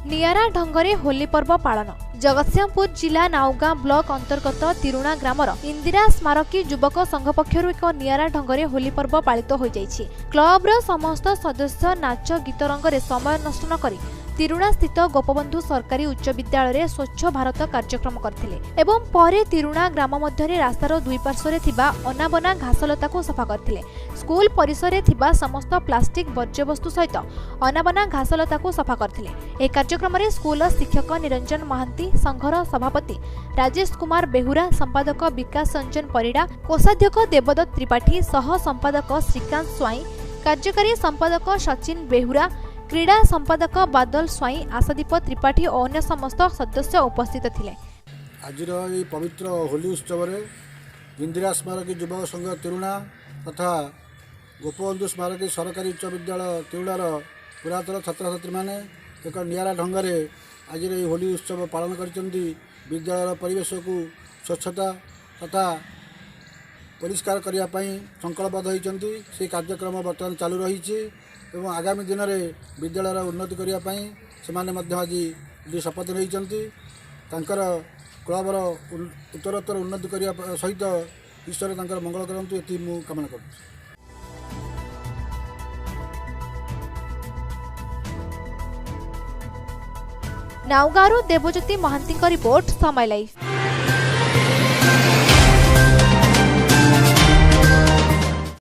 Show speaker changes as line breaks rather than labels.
ନିଆରା ଢଙ୍ଗରେ ହୋଲି ପର୍ବ ପାଳନ। ଜଗତସିଂହପୁର ଜିଲ୍ଲା ନାଉଗାଁ ବ୍ଲକ ଅନ୍ତର୍ଗତ ତିରୁଣା ଗ୍ରାମର ଇନ୍ଦିରା ସ୍ମାରକୀ ଯୁବକ ସଂଘ ପକ୍ଷରୁ ଏକ ନିଆରା ଢଙ୍ଗରେ ହୋଲି ପର୍ବ ପାଳିତ ହୋଇଯାଇଛି। କ୍ଲବର ସମସ୍ତ ସଦସ୍ୟ ନାଚ ଗୀତ ରଙ୍ଗରେ ସମୟ ନଷ୍ଟ ନ କରି ତିରୁଣା ସ୍ଥିତ ଗୋପବନ୍ଧୁ ସରକାରୀ ଉଚ୍ଚ ବିଦ୍ୟାଳୟରେ ସ୍ୱଚ୍ଛ ଭାରତ କାର୍ଯ୍ୟକ୍ରମ କରିଥିଲେ ଏବଂ ପରେ ତିରୁଣା ଗ୍ରାମ ମଧ୍ୟରେ ରାସ୍ତାର ଦୁଇ ପାର୍ଶ୍ୱରେ ଥିବା ଅନାବନା ଘାସଲତାକୁ ସଫା କରିଥିଲେ। ସ୍କୁଲ ପରିସରରେ ଥିବା ସମସ୍ତ ପ୍ଲାଷ୍ଟିକ ବର୍ଜ୍ୟବସ୍ତୁ ସହିତ ଅନାବନା ଘାସଲତାକୁ ସଫା କରିଥିଲେ। ଏହି କାର୍ଯ୍ୟକ୍ରମରେ ସ୍କୁଲର ଶିକ୍ଷକ ନିରଞ୍ଜନ ମହାନ୍ତି, ସଂଘର ସଭାପତି ରାଜେଶ କୁମାର ବେହୁରା, ସମ୍ପାଦକ ବିକାଶ ରଞ୍ଜନ ପରିଡ଼ା, କୋଷାଧ୍ୟକ୍ଷ ଦେବଦତ୍ତ ତ୍ରିପାଠୀ, ସହ ସମ୍ପାଦକ ଶ୍ରୀକାନ୍ତ ସ୍ୱାଇଁ, କାର୍ଯ୍ୟକାରୀ ସମ୍ପାଦକ ସଚିନ ବେହୁରା, କ୍ରୀଡ଼ା ସମ୍ପାଦକ ବାଦଲ ସ୍ୱାଇଁ, ଆଶାଦୀପ ତ୍ରିପାଠୀ ଓ ଅନ୍ୟ ସମସ୍ତ ସଦସ୍ୟ ଉପସ୍ଥିତ ଥିଲେ।
ଆଜିର ଏହି ପବିତ୍ର ହୋଲି ଉତ୍ସବରେ ଇନ୍ଦିରା ସ୍ମାରକୀ ଯୁବକ ସଂଘ ତିରୁଣା ତଥା ଗୋପବନ୍ଧୁ ସ୍ମାରକୀ ସରକାରୀ ଉଚ୍ଚ ବିଦ୍ୟାଳୟ ତିରୁଣାର ପୁରାତନ ଛାତ୍ରଛାତ୍ରୀମାନେ ଏକ ନିଆରା ଢଙ୍ଗରେ ଆଜିର ଏହି ହୋଲି ଉତ୍ସବ ପାଳନ କରିଛନ୍ତି। ବିଦ୍ୟାଳୟର ପରିବେଶକୁ ସ୍ୱଚ୍ଛତା ତଥା ପରିଷ୍କାର କରିବା ପାଇଁ ସଂକଳ୍ପବଦ୍ଧ ହୋଇଛନ୍ତି। ସେହି କାର୍ଯ୍ୟକ୍ରମ ବର୍ତ୍ତମାନ ଚାଲୁ ରହିଛି ଏବଂ ଆଗାମୀ ଦିନରେ ବିଦ୍ୟାଳୟର ଉନ୍ନତି କରିବା ପାଇଁ ସେମାନେ ମଧ୍ୟ ଆଜି ଏଠି ଶପଥ ନେଇଛନ୍ତି। ତାଙ୍କର କ୍ଲବର ଉତ୍ତରୋତ୍ତର ଉନ୍ନତି କରିବା ସହିତ ଈଶ୍ୱର ତାଙ୍କର ମଙ୍ଗଳ କରନ୍ତୁ, ଏତିକି ମୁଁ କାମନା କରୁଛି।
ନାଉଗାଁରୁ ଦେବଜ୍ୟୋତି ମହାନ୍ତିଙ୍କ ରିପୋର୍ଟ, ସମୟ ଲାଇଭ୍।